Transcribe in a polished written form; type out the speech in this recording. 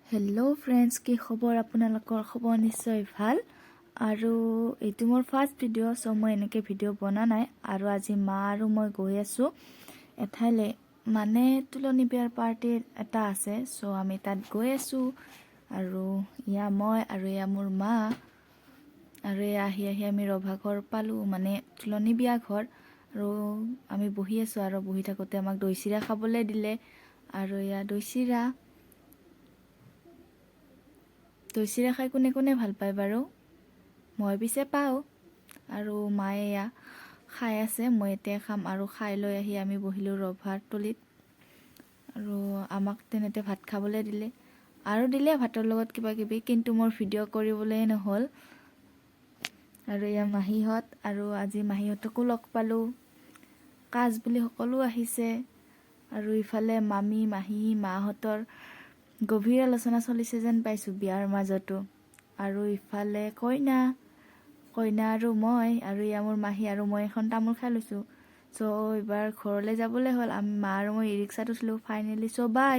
Hello' friends, কি খবৰ আপোনালোকৰ? খবৰ নিশ্চয় ভাল। আৰু এইটো মোৰ ফাৰ্ষ্ট ভিডিঅ', চ' মই এনেকৈ ভিডিঅ' বনা নাই। আৰু আজি মা আৰু মই গৈ আছোঁ এঠাইলৈ, মানে তোলনি বিয়াৰ পাৰ্টি এটা আছে। চ' আমি তাত গৈ আছোঁ। আৰু এয়া মই আৰু এয়া মোৰ মা। আৰু এয়া আহি আহি আমি ৰভা ঘৰ পালোঁ, মানে তোলনি বিয়া ঘৰ। আৰু আমি বহি আছোঁ আৰু বহি থাকোঁতে আমাক দৈ চিৰা খাবলৈ দিলে। আৰু এয়া দৈ চিৰা। দৈ চিৰা খাই কোনে কোনে ভাল পায় বাৰু? মই পিছে পাওঁ। আৰু মায়ে এয়া খাই আছে, মই এতিয়া খাম। আৰু খাই লৈ আহি আমি বহিলোঁ ৰভাৰ তলিত। আৰু আমাক তেনেতে ভাত খাবলৈ দিলে আৰু দিলে ভাতৰ লগত কিবা কিবি, কিন্তু মোৰ ভিডিঅ' কৰিবলৈ নহ'ল। আৰু এয়া মাহীহঁত। আৰু আজি মাহীহঁতকো লগ পালোঁ, কাজ বুলি সকলো আহিছে। আৰু ইফালে মামী, মাহী, মাহঁতৰ গভীৰ আলোচনা চলিছে যেন পাইছোঁ বিয়াৰ মাজতো। আৰু ইফালে কইনা, কইনা আৰু মই। আৰু এয়া মোৰ মাহী আৰু মই এখন তামোল খাই লৈছোঁ। চ' এইবাৰ ঘৰলৈ যাবলৈ হ'ল। আমি মা আৰু মই ই ৰিক্সাত উঠিলোঁ ফাইনেলি। চ' বাই।